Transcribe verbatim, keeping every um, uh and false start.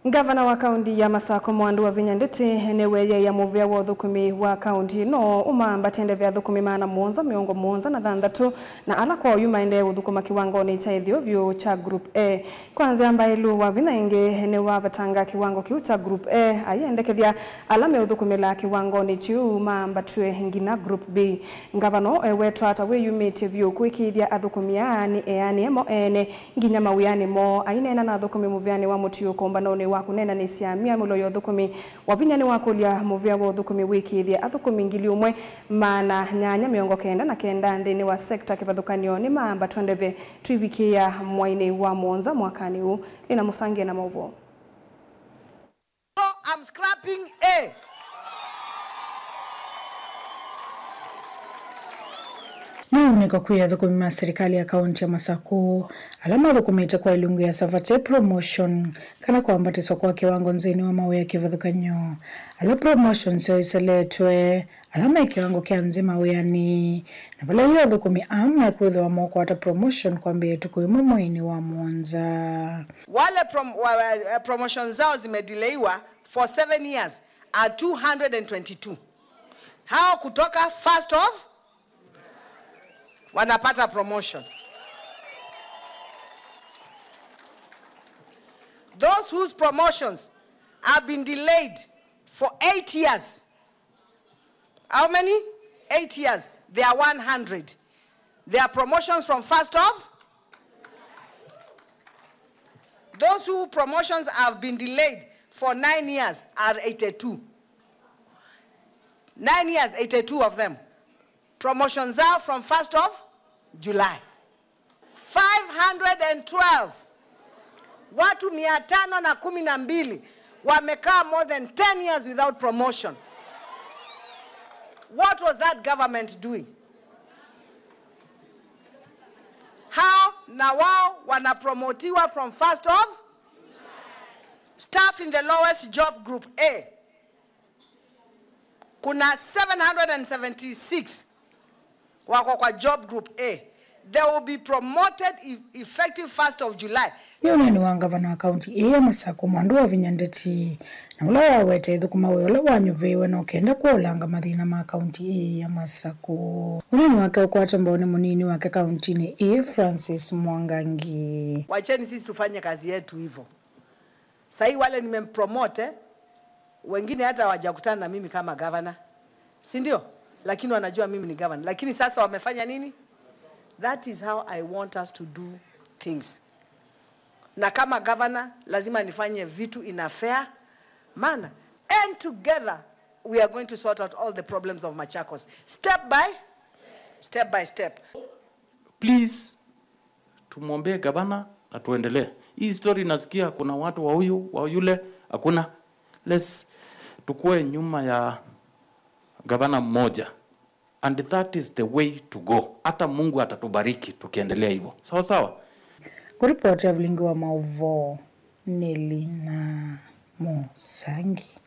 Ngavana wa kaunti ya Masakũ, Mwandu wa Vinya Ndeti, nĩweeĩe mũvĩa wa ũthũkũmi wa kaunti ĩno ũmambatĩe ndeve athũkũmi maana mũonza mĩongo mũonza na thanthatũ, na ala kwa oyu maendee ũthũkũma kĩwangonĩ kya ĩtheo vyũ kya Group A. Kwa nzĩa mbaĩlu, Wavinya ĩngĩ nĩwavetanga kĩwango kĩu kya Group A, aiendekethya ala meũthũkũmĩla kĩwangonĩ kĩu mambatw'e nginya Group B. Ngavana ũũ ewetwa ta wĩyumĩtye vyũ kũĩkĩĩthya athũkũmi aa nĩ eanĩe mo ene nginya mawĩanĩ moo. Aineena na athũkũmi mũvĩanĩ wa mũtiũko ũmbanonĩ wa kũneenanĩsya myamũlo ya ũthũkũmi, Wavinya nĩwakũlya mũvĩa wa ũthũkũmi wĩkĩĩthye athũkũmi ngili ũmwe maana nyanya mĩongo kenda na kenda nthĩnĩ wa sekta kĩvathũkany'o nĩmaambatwa ndeve tũivikĩĩa mwainĩ wa mũonza mwakanĩ ũũ. Lina Mũsangie na maũvoo. So I'm scrapping A. Nĩ ũnĩko kwĩ athũkũmi ma silikalĩ ya kaunti ya Masakũ ala mathũkũmĩte kwa ilungu ya Savate promotion kana kwambatĩswa kwa kĩwango nzĩnĩ wa mawĩa kĩvathũkany'o, ala promotion syoo iseletwe, ala me kĩwango kya nzĩ mawĩanĩ, na vala yu athũkũmi aa mekwĩthĩwa mokwata promotion kwambĩĩa ĩtukũ ĩmwe mweinĩ wa mũonza. Wale prom-, wa, wa, promotion zao zimedelaywa for seven years are two hundred and twenty-two. Hao kutoka first of wanapata promotion. Those whose promotions have been delayed for eight years. How many? Eight years. They are one hundred. There are promotions from first of. Those who promotions have been delayed for nine years are eighty-two. Nine years, eighty-two of them. Promotions zao from first of July. Five hundred and twelve. Watu mia tano na kumi na mbili wamekaa more than ten years without promotion. What was that government doing? Hao na wao wanapromotiwa from first of staff in the lowest job group A. Kuna seven hundred and seventy-six wako kwa job group A. They will be promoted e-, effective first of July. Nĩ ũneeni wa ngavana wa kaunti ĩĩ ya Masakũ, Mwandu wa Vinya Ndeti, na ũla wawete ĩthũkũma wĩa ũla wanyuvĩĩwe no kenda kũolanga mathĩna ma kaunti ĩĩ ya Masakũ. Ũneeni wake ũkwata mbau nĩ mũnini wake kauntinĩ ĩĩ, Francis Mwangangi. Wacheni sisi tufanye kazi yetu hivyo. Sahii wale nimempromote, wengine hata hawajakutana na mimi kama gavana, si ndio? Lakini wanajua mimi ni gavana. Lakini sasa wamefanya nini? That is how I want us to do things. Na kama gavana, lazima nifanye vitu in a fair manner. And together, we are going to sort out all the problems of Machakos. Step by step by step. Please, tumwombee gavana na tuendelee. Hii story nasikia kuna watu wa huyu, wa yule, hakuna. Let's tukue nyuma ya gavana mmoja. And that is the way to go. Hata Mungu atatubariki tukiendelea hivyo. Sawa sawa? Kũripoti ya vilingi wa maũvoo nĩ Lina Mũsangi.